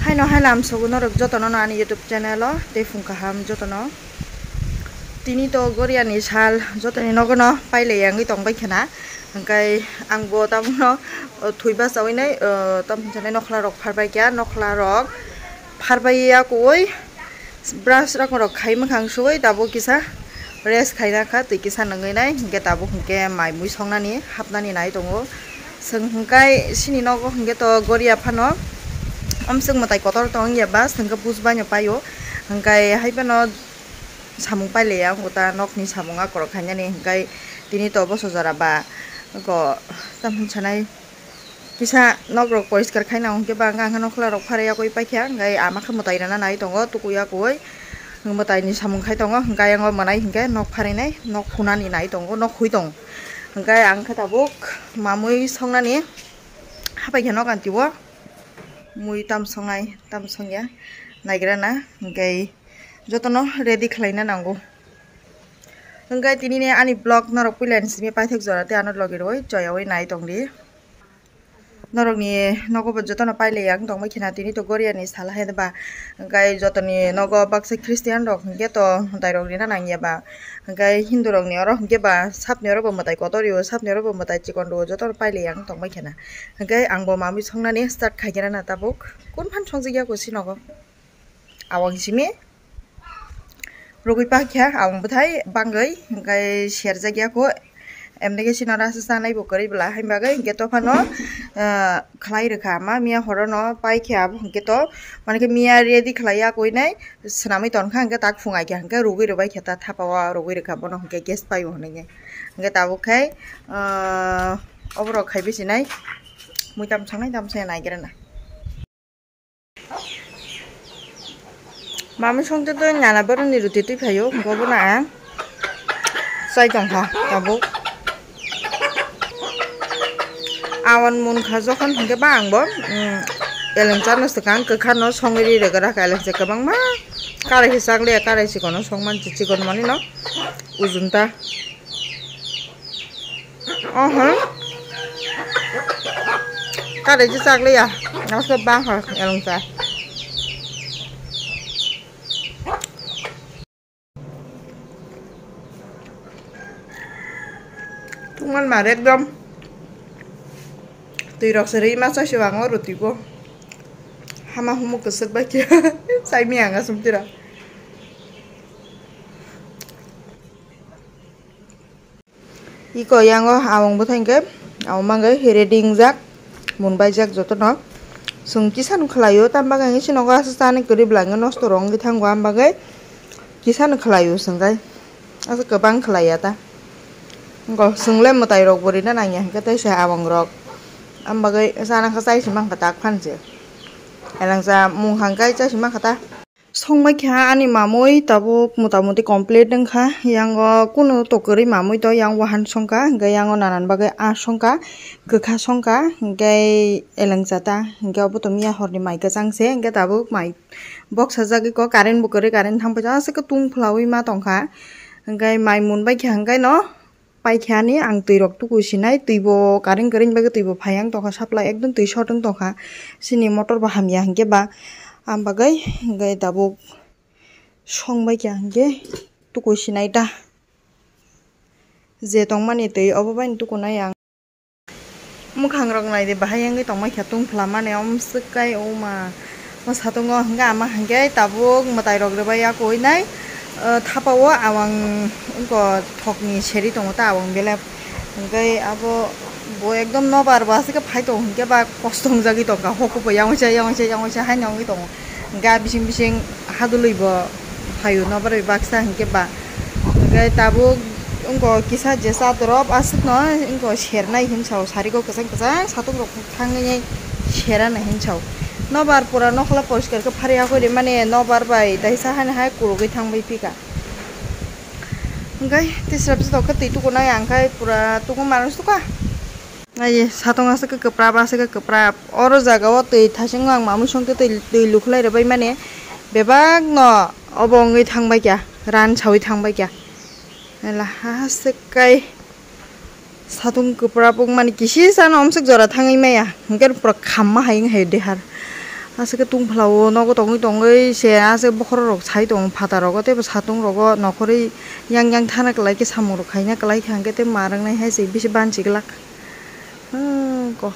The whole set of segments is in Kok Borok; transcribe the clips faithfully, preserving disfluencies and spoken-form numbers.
Haino hai lam sogo norok jotono no ani YouTube channel o tei phung kaham jotono. Tini to Goria ni sal jotoni nogo no pailai yangwi tongbai khena. Hingkai ang bo tabukno, o, thwi bachawi nai, o, tamo hwnsa nai nokhla rok pharbai kha, nokhla rok pharbai ya kuwi brush rok rok khai mwkhang suwi tabuk kisa rest khaina kha, twi kisa nangwi nai, hingke tabuk hingke mai mui songnani hapnani nai tongo. Chwng hingkai sini nogo hingke to Goria phano omswk mwtai kotor tong ya ba, chwngke bujbaino paio, hingkai hai phano samung pailaiya wngkha ta, nokni samung akorok khainani, hingkai tini to boso jora ba go tamo sanai kisa nokrok poriskar khaina hwnkhe ba wngkha nokhla rok pharwi yakwi paikha, hingkai ama khe mwtai rwna nai tongo, tukuya koi mwtai ni samung khai tongo, hingkai yango mwnai hingke nok pharinai, nok phunani nai tongo, nok hui tongo, hingkai ang khe tabuk mamui songnani hapai khe nok anti o. Mui tam songnai, tam songya naigra na, hingkai jotono ready khlaina nango. Hingkai tini ni ani vlog norok puila ni simi paithak jora tei ano logi roi choyawi nai tongdi. Norok ni nogo bo jotono pailai ang tongbai khina, tini to Goria ni sal hai ba, hingkai jotoni nogo baksa Christian rok hingke to mwtai rok rina nangya ba, hingkai Hindu rok ni oro hingke ba sapni oro bo mwtai kotor rio, sapni oro bo mwtai chikon rio, jotono pailai ang tongbai khina. Hingke ang bo mamui songnani start khaikhe na tabuk. Kun phan songjak ya ko sinogo. Awang simi. Rugui pakya awang bwthai bangwi hingke serjak ya ko. Emne ke sino rasa sanai bo kwrwi bwla hai bagwi hingke to phano, ah, khlai rwkha ma miya horo no paikhe abo hingke to. Mane ke miya ready khlai ya koi nai swnamwi tonkha hingke tak phungai kha hingke rugui rwbai khe ta thapa o rugui rwkha bono hingke gas pai o hinui. Hingke tabuk khai, ah, oborok khai bisi nai. Mui tam sangnai tam se naigra na. Mami songte to nyana boroni ruti twi phaio, hwnkhe obono ang chai tongkha tabuk. Awan munkha jokhon hwnkhe ba ang bo, mm, elengcha no swkang kwkha no songwi ri rwgwra kha elengcha kwbangma. Karai khe chak liya, karai chikon no song man chikon mani no ujunta. Oho. Kare ji chak liya. Aske bang ha elong cha. Tungman mare ekdom. Twi rok se ri ma chai se bango roti bo. Hama humo kwswk bai khe. Chai mi ang asum tira. Iko yango awang bwthai hwnkhe, awang mangwi ready wngjak, munbaijak jotono. Chwng kisa no khlaio, tamo bagwi ang isi nogo aswk chani kwrwi bwla wngwi nosto rw wngwi thango, am bagwi kisa no khlaio chwng kai. Aswk kwbang khlaiya ta. Wngkha chwng le mwtai rok bo rina nangya hwnkhe tei se awang rok. Am bagwi chana khe chai se mankha tak phan se. Elangsa mung hang kai chai se mankha ta. Songbai kha ani mamui tabuk mota moti complete wngkha, yango kunu tokwrwi mamui to yang wahan songkha, hwnkhe yango nanan bagwi aa songkha, kwkha songkha, hwnkhe elengsa ta, hwnkhe obo to miya horni mai kwchang se, hwnkhe tabuk mai boksajagwi kok current bo kwrwi current thangpai jagwi aswk khe tung phulaui ma tongkha, hwnkhe mai munbai kha hwnkhe no. Paikha ani ang twi rok tuku sinai, twi bo current kwrwini bagwi twi bo phai ang tongkha, supply ekdom twi short wng tongkha, chini motor bo hamya hinkhe ba, am bagwi hinkhe tabuk song bai kha hinkhe tuku sinai ta, je tongmani twi obo bai tuku nai ang. Mwkhang rok nai de bahai wngwi tongmai kha, tungphla mani omswk kai o ma. O satungo hwnkhe ama hwnkhe tabuk mwtai rok rwbai ya koi nai, ah, thapa o awang wngko thokni seri tongo ta awang belep. Hwnkhe abo bo ekdom nobar bo aswk phai tongo hwnkhe ba kosto wngjagwi tongkha, hokubo yang waisa, yang waisa, yang waisa haino wngwi tongo. Hwnkhe a bising bising hadulwi bo phaio nobar bai baksa hwnkhe ba. Hwnkhe tabuk wngko kisa jesa drop aswkno wngko sernai hinsa o, sari o kwchang kwchang satung rok. Thangwi serana hinsa o. Nobar pura nokhla poriskar khe phari hakori mani nobar bai daisa hani hai kurugwi thangbai phika. Hwnkhe tisra bwswk khe twi tukunai ang khai pura tuku manwi suka. Nai satung aswk khe kwprap aswk khe kwprap. Oro jaga o twi thasing ang mamwi song twi twi lukhlai rwbai mani bebak no obo wngwi thangbai kha, ran sawi thangbai kha. Ela ha ha se kai. Satung kwprap wngmani kisi chana omswk jora thangwi maya, hwnkhe pura khamma hai wng hai dehar. Aswk khe tungphla o nogo tongwi tongwi se aswk bokhorok rok sai tongo phataro tei bo satung rogo nokhorwi yang yang thana kwlai khe samung rok khaina kwlai kha hwnkhe tei ma rwngnai hai se bisi banchi glak. Hmm, ko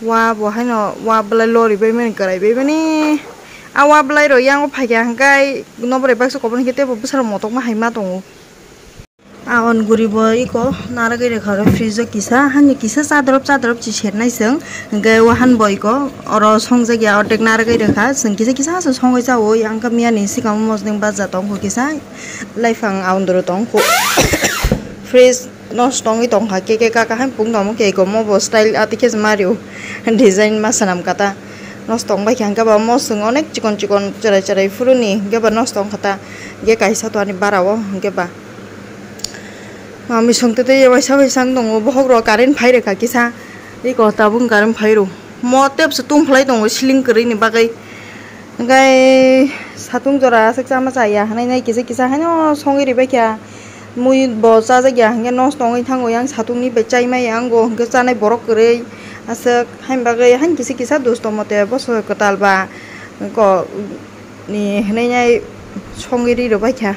wa bo haino wa belai lori bai mani kwrai bai mani. A wa belai rok yango phaikha hwnkhe noborai baksa kobor hwnkhe tei bo bwsarok motokma hai ma tongo. A on guri bo iko naragwi rwkha oro fridge o kisa hani kisa chadrop chadrop chi sernai chwng hwnkhe wahan bo iko oro songjak ya ordek naragwi rwkha chwng kisa kisa se songwi cha o yang kha miyani swkang mosdeng baja tongkho kisa. Laiphang aundro tong kho. Fridge nosto wngwi tong kha, keke kaka hai pung tongmo keke mo bo style ati khe mario design ma swnam kata. Nosto wng bai kha hwnkhe ba mo swng onek chikon chikon cherai cherai phuru ni hwnkhe ba nosto wng kha ta. Hwnkhe kaisa to ani bara o hwnkhe ba. Mami swng tete waisa waisa wng tongo, bohok rok current phai rwkha kisa. Iko tabuk current phai rw. Mo tep se tung phlai tongo ceiling kwrwi ni bagwi. Hwnkhe satung jora aswk chama chaya hwnwi nai kisa kisa haino songwi ribai kha. Mui bo chajak ya hwnkhe nosto wngwi thango yang satung ni bai chai maya ango hwnkhe chanai borok kwrwi aswk. Haini bagwi haini kisa kisa dusto mote boso kwtal ba ko ni hwnwi nai songwi ri rwbai kha.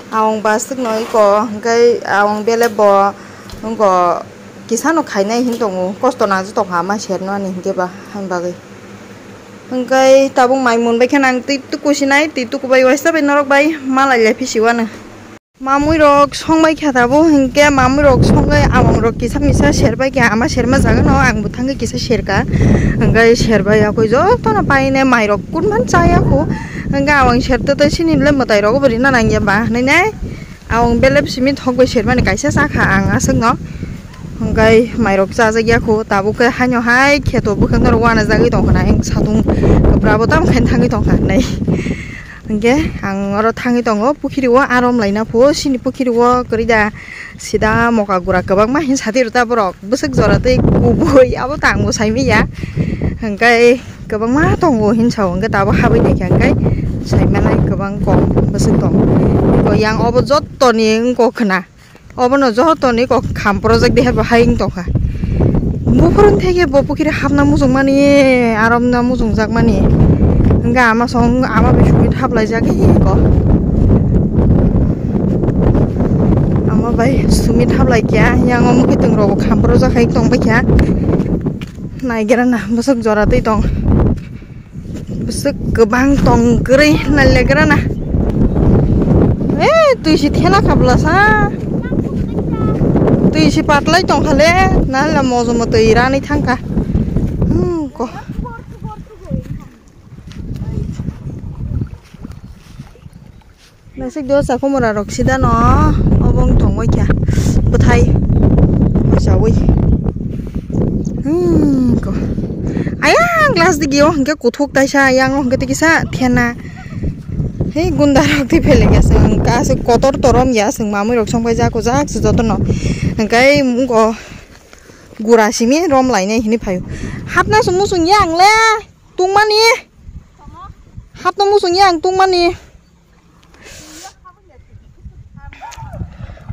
Awang ba swkno iko hwnkhe awang bele bo wngko kisano khainai hin tongo, kosto nangjakgo tongkha ama serno ani hinkhe ba haini bagwi. Hwnkhe tabuk mai mun bai khe nang twi tuku sinai, twi tuku bai waisa bai norok bai malai lai phisi uanw. Mamui rok song bai kha tabuk hinkhe mamui rok songwi awang rok kisa misa ser bai kha ama serma jaga no ang bo thangwi kisa serka hwnkhe ser bai yakui jotono paine mai rok kunman chaya khu hwnkhe awang ser tete sini le mwtai rok bo rina nangya ba hwnwi nai. Awang belep simi thok bai sermani kaisa chakha ang aswkno. Hwnkhe mairok chajak ya kho, tabuk khe haino hai kheto bwkhak norok uanajagwi tongkha na, ayang satung kwprabo tamo khe thangwi tongkha hinwi. Hwnkhe ang oro thangwi tongo, pukhiri o arom laina pho, sini pukhiri o kwrwi da sida moka gura kwbangma hin sati rw ta borok. Bwswk jora tei kubui abo tangbo saimanya. Hwnkhe kwbangma tongo hinwi sao, hwnkhe tabuk habwi naikha, hwnkhe saimanai kwbang kom bwswk tong. Eko yang obo jottoni wngkok khna, obono jottoni kok khamprojak de hai bo hai wng tongkha. Buphuru theke bo pukhiri hapna muchungmani, aromna muchungjakmani. Hwnkhe ama song ama bai sumi thaplaijak eko. Ama bai sumi thaplaikha, yang o mwkhwtwng rok bo khamprojak hai tongbaikha. Naigra na bwswk jora twi tong. Bwswk kwbang tong kwrwi nailagra na. Eh, twi si thela kha bwlasa. Twi si patlai tong khale, nala mojomo twi rani thang kha. Hmm, ko. Naisik do chakhumura rok sida no obo wng tongwi kha bwthai chawi. Hmm, ko. Ayang glass digi o hwnkhe kuthuk taisa, ayang o hwnkhe tikisa thena. Hei gunda rok twi phele kha chwng aswk kotor torom ya chwng mamui rok song pai jako jak se jotono. Hwnkhe wngko gura simi rom lainai hinwi phaio. Hapna se muchung ya ang le tungmani. Hapna muchung ya ang tungmani.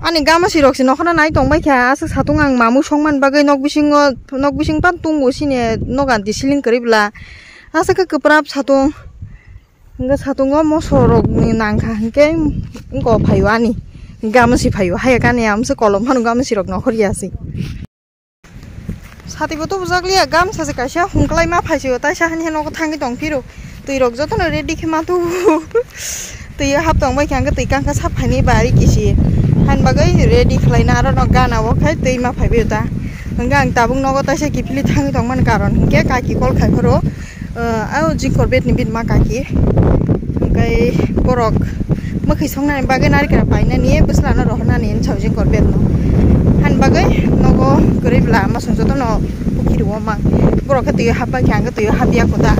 Ani gama sirok se nokhorna nai tong bai kha, aswk satung ang mamui songmani bagwi nok bisingo, nok bising pan tungo sini nok anti siling kwrwi bwla. Aswk khe kwprap satung. Hwnkhe satungo moso rok ni nang kha hwnkhe wngko phaio ani gama si phaio, haya kani amse kolom phano gama sirok nokhor ya se. Sati bo tubujak liya, gamsa se kaisa hungklai ma phaisio, taisa hani heno thangwi tong phiro. Twi rok jotono ready khe ma tubu. Twi o hap tong bai khe, ang twi kangkha sap phaini bari kisi. Han bagwi ready khlaina aro no gana o khai twi ma phaibai ta. Hwnkhe ang tabuk nogo taisa kiphilwi thangwi tong mani karon hwnkhe kaki call khai pharo. Ah, o jingkor bed ni bini ma kaki. Hwnkhe borok mwkhwi songnani bagwi narikra painani bwsla no rohornani hinwi sao jingkor bed no. Hani bagwi nogo kwrwi bwla ama song jotono pukhiri o mang. Borok khe twi o hap bai khe ang khe twi o hap ya kho da.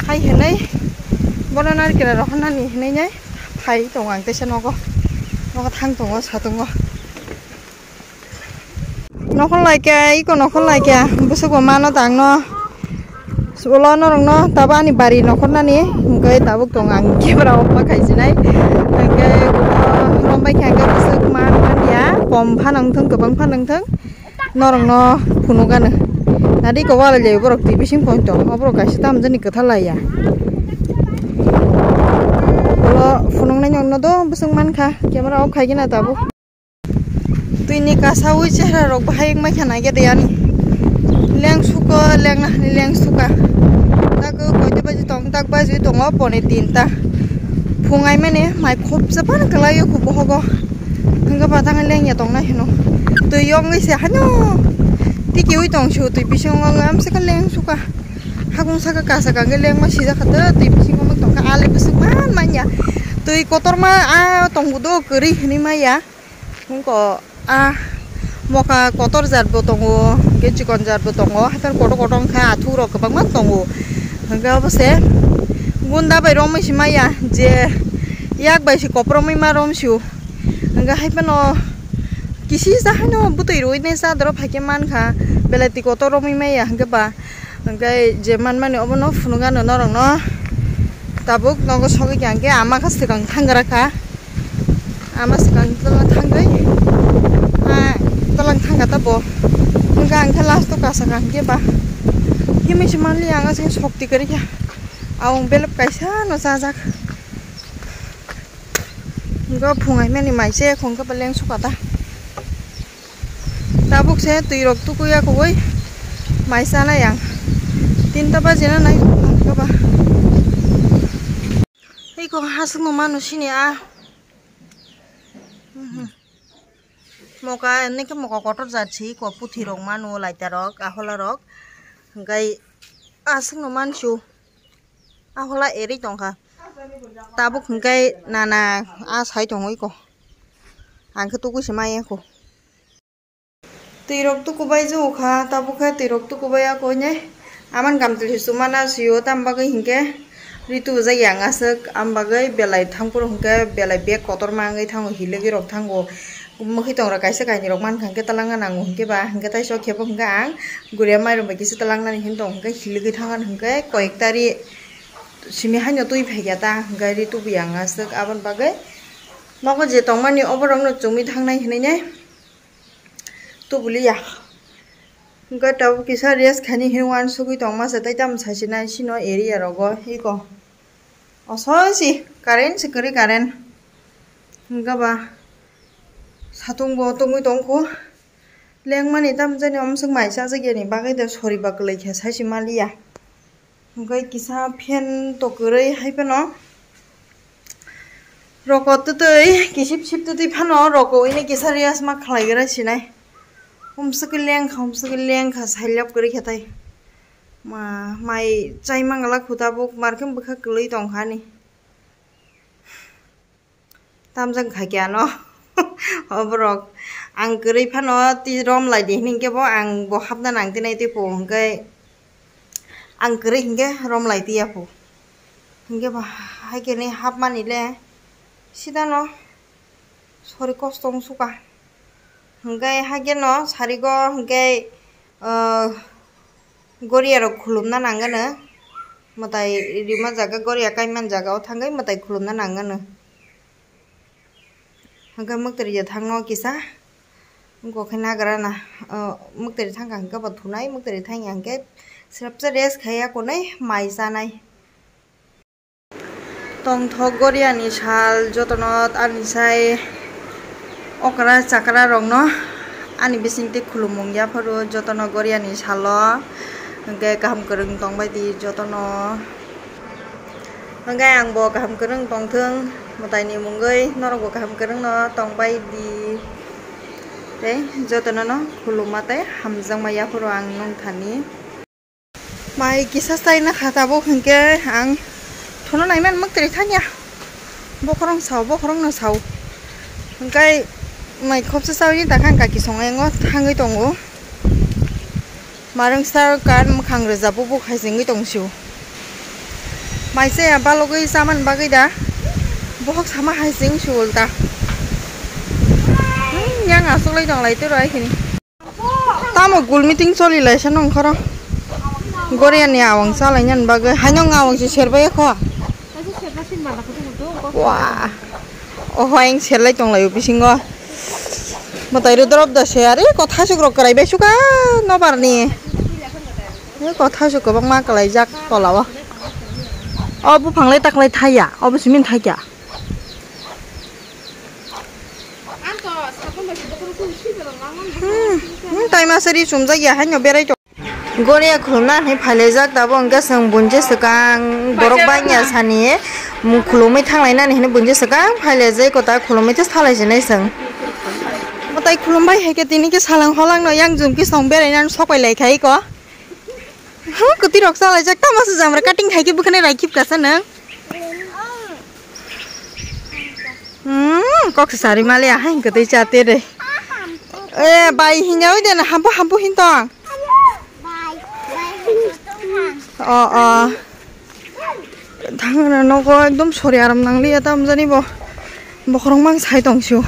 Hai hinwi bono narikra rohornani hinwi nai phai tongo ang teisa nogo. Nogo thang tongo satungo. Nokhor lai khe, iko nokhor lai khe, bwswk bo mano tang no. Ulo norok no tabo ani bari nokhor nani, hwnkhe tabuk tong ang camera off ma khai sinai. Hwnkhe ulo rombai khe hwnkhe bwswk ma nang ya, kom pha nang thung, kwbang pha nang thung. Norok no phunuk ano. Nadi ko wala le borok twi bising point to. Oborok kaisa tam jani kwtha laiya. Ulo phunuknai nokno do bwswk mankha. Camera off khaigena tabuk. Twini kasawi chehra rok bahai wngmai kha naikhe de ani. Leng suko, leng nahani leng suka. Tak koito baji tong, tak baji tongo pone tinta. Phung aimani mai khopsa phano kwlaio kho bohogo. Hwnkhe ba tang lengya tongnai hino. Twi yongwi se hano. Tikiwi tong sio twi bisingo amsaka leng suka. Hakung saka kasa kangkhe lengma sijak kha twi bisingo tongkha ali bwswk man manya. Twi kotorma a tongo do kwrwi hinwi maya. Hwnkhe a moka kotor jat bo tongo, hwnkhe chikon jat bo tongo, haikhe kotor kotor wngkha, athuk rok kwbangma tongo. Hwnkhe obo se gunda bai romwi se maya, je yak bai se kopromwi ma rom sio. Hwnkhe hai phano kisi sa haino bwtwi rwi nai chadoro phaikhe mankha, belai twi kotor romwi maya hwnkhe ba. Hwnkhe je manmani obono phunukgano norokno. Tabuk nogo sogwi kha hwnkhe ama khe swkang thangra kha. Ama swkang twlang thangwi. Ah, twlang thangkha ta bo. Hwnkhe ang khe last o kasa kha hwnkhe ba. Himwi se manliya ang aswk sokti kwrwi kha. Ang belep kaisa no chajak. Hwnkhe phung aimani mai se khwngkhe beleng sukha ta. Tabuk se twi rok tukuya kubui mai chanai ang. Tinta bajina nai kaba. Iko hasukno mano sini a. Mhm. Moka, nike moka kotor jat si ko puthi rok mano laita rok, ahola rok. Hwnkhe aswkno mansu. Ahola eri tongkha. Tabuk hwnkhe nana a sai tongwi ko. Ang khe tukui se maya kho. Twi rok tukubai jukha, tabuk khe twi rok tukubai ako ne. Aman gam twi se chuma na sio, tam bagwi hinkhe ri tubu jak yang aswk, am bagwi belai thang phuru hinkhe belai bag kotor ma wngwi thango, hilwgwi rok thango. Mwkhwi tongrok kaisa kainwi rok mankha hinkhe twlangna nango hinkhe ba, hinkhe taiso khe bo hinkhe ang guria mairum bai kisa twlangnani hinwi tongo hinkhe hilwgwi thangmani hinkhe koyek tari simi haino twi phaikha ta hinkhe ri tubu yang aswk aboni bagwi nogo je tongmani oborokno chumui thangnai hinwi ne tubuliya. Hinkhe tabuk kisa rest khaini hinwi uansugwi tongma se tei tamo sasinai sino area rogo iko. Osoisi current se kwrwi current. Hwnkhe ba satung bo tongwi tongkho. Lengmani tamo jani omswk mai chajakya ni bagwi de sori ba kwlwi khe saisi maliya. Hwnkhe kisa fan to kwrwi hai phano roko twtwi kisip sip twtwi phano roko ini kisa riyas ma khlai gra sinai. Omswk lengkha, omswk lengkha sailap kwrwi khe tai. Ma, mai chai mangala khuta buk markhe bwkha kwlwi tongkha ni. Tamjak kha khe ano. Oborok ang kwrwi phano twi rom lai di hinkhe bo ang bo hapna nang tinai twi po hinkhe ang kwrwi hinkhe rom lai tiya po. Hinkhe bo hai khe ni hapmani le sidano sori kosto wng suka. Hinkhe hai khe no sarigo hinkhe, ah, Goria rok khulumna nangano. Mwtai rima jaga, goria kaiman jaga o thangwi mwtai khulumna nangano. Hwnkhe mwktwi rija thangno kisa. Wngkha khe nagra na, o, mwktwi thangkha hwnkhe bo thunai, mwktwi thangya hwnkhe swrapsa rest khaiya konwi mai chanai. Tongthok Goriani sal jotono ani sai okra chakra rokno ani bisingtwi khulumung yaphuru jotono Goriani salo hwnkhe kaham kwrwng tongbai di jotono hwnkhe angbo kaham kwrwng tongthwng mwtaini mungwi norokbo kaham kwrwngno tongbai di tei jotono no khuluma tei hamjakma yaphuru ang nungthani. Mai kisa chaina kha tabuk hinkhe ang thono naiman mwktwi thangya. Bokhorong sao, bokhorong no sao. Hinkhe mai khopsa chawi ta khan kaki songo yango thangwi tongo. Marwng sar kan mwkhang rwjak bubuk hai sengwi tong sio. Mai chaya balogwi chamani bagwi da bohok sama hai seng sio ulta. Hmm, yang asoklai tong lai tiro ai hini. Tamo gul meeting choli lai sano nongkhoro. Goriani awang chalai nani bagwi. Haino wng awang se serbai kho. Wah. Oho, ang serlai tong lai bisingo. Mwtai rw drop da se. Are ko thasuk rok kwrai bai suka nobar ni. Kotha se kwbangma kwlaijak tola o. O buphang lai taklai thaya, obo simi thakya. Hmm, hmm, tai masa ri chumjak ya haino berai to. Goria khulumna hinwi phailaijak, tabuk hwnkhe chwng bunje swkang borok bangya sani, hmm, khulumwi thanglainani hinwi bunje swkang phailaijak, kota khulumwi tei salai sinai chwng. Mwtai khulumbai hai khe tini khe salang holangno yang jum khe chwng berainani sokpai lai khai ko. Huh, kwtwi rok chalaijak, tamo se jamra cutting khai khe bwkhani rai khip kasa nang. Hmm, kok se sari mali ahai kwtwi chate re. Eh, bai hinya oi de na hampu hampu hin tong. O, o. Thangna nogo ekdom sori aram nang liya tam jani bo. Bokhorok mang sai tong sio.